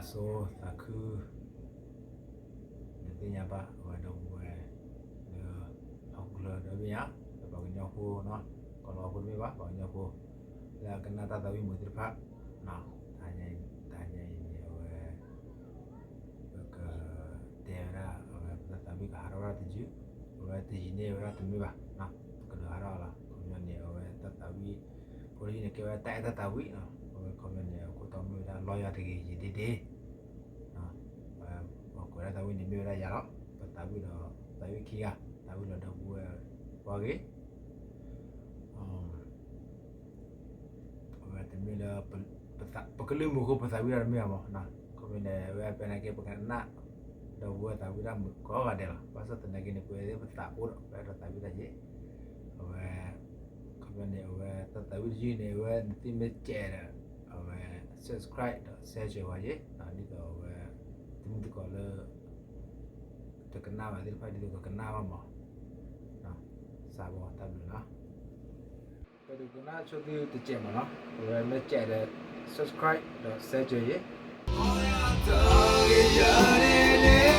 ဆိသးခု နသ့ၣ်ညါဘၣ်အဝဲဒီပုၢ်ဝဲၢ်လၢ ဟီၣ်ခိၣ်ချၢဒီဘ့ၣ်ညါ လၢပှၤကညီဖိနီၤ, ကီၢ်လီၤဖိတမ့ၢ်ဘၣ် ပှၤကညီဖိ လၢအကနၣ်တၢ်သးဝံၣ်မုာ်သ့ၣ်တဖၣ်, တဟါညါအံၤန့ၣ် အဝဲ ပက တဲဝဲဒၣ် အဝဲပတၢ်သးဝံၣ်ကဟးထီၣ်ဝဲဒၣ်တယုၢ်, အဝဲတယံာ်န့ၢ်ဝဲဒၣ်တမ့ၢ်ဘၣ်, ကဒုးဟးထီၣ်လီၤ. ခီပညီန့ၣ် အဝဲတၢ်သးဝံၣ် ဖိတယုၢ်န့ၣ် ကဲဝဲတၢ်အဲၣ်တၢ်သးဝံၣ်နီၤ, အဝဲခီပညီန့ၣ် အခိၣ်တီမ့ၢ်ဝဲဒၣ် လီယွၤတဂ့ၤ ယံာ်ဒ့ဒ့, ပှၤကွဲးဒၣ်သးဝံၣ်န့ၣ်မ့ၢ်ဝဲဒၣ်ယၤလီၤ. ပသးဝံၣ်ဒီးသးဝံၣ်ခံဂၤ, သးဝံၣ်လီၤဒီပုၢ်ဝဲၢ်ပှၤဂ့ၤ အဝဲတမ့ၢ်လၢ ပကလုၢ်မုာ်အဃိ ပသးဝံၣ်တၢ်တမ့ၢ်ဘၣ်မး, ခီပညီန့ၣ် အဝဲဖဲနာ်က့ ပကနၣ် ဒီပုၢ်ဝဲၢ်သးဝံၣ်တၢ်မုာ်ကိးဂၤဒဲးလီၤ. ဘၣ်ဆၣ်သနာ်က့န့ၣ် ပဝဲသ့ၣ်ပသးအိၣ်ဒီး ပအဲၣ်ဒိးသးဝံၣ်တၢ်ယ့ၣ်, အဝဲ ခီပညီန့ၣ် အဝဲတၢ်သးဝံၣ်တယုၢ်န့ၣ် အဝဲနသ့ၣ်မ့ၢ်ကဲးဒီး အဝဲ subscribe ဒီး share ဝဲယ့ၣ်, ဒ်သိးအဝဲ တမုၢ်သကိးလၢ တကနၣ်ဘၣ်သ့ၣ်တဖၣ် ဒ်သိးကကနၣ်ဘၣ်မး, စးဘီတၢ်ဘျုးလီၤ. ပဒုးကနၣ်ဆိသုတစဲးမးနီၤ, အဝဲမ့ၢ်ကဲးဒီး subscribe ဒီး share ယ့ၣ်.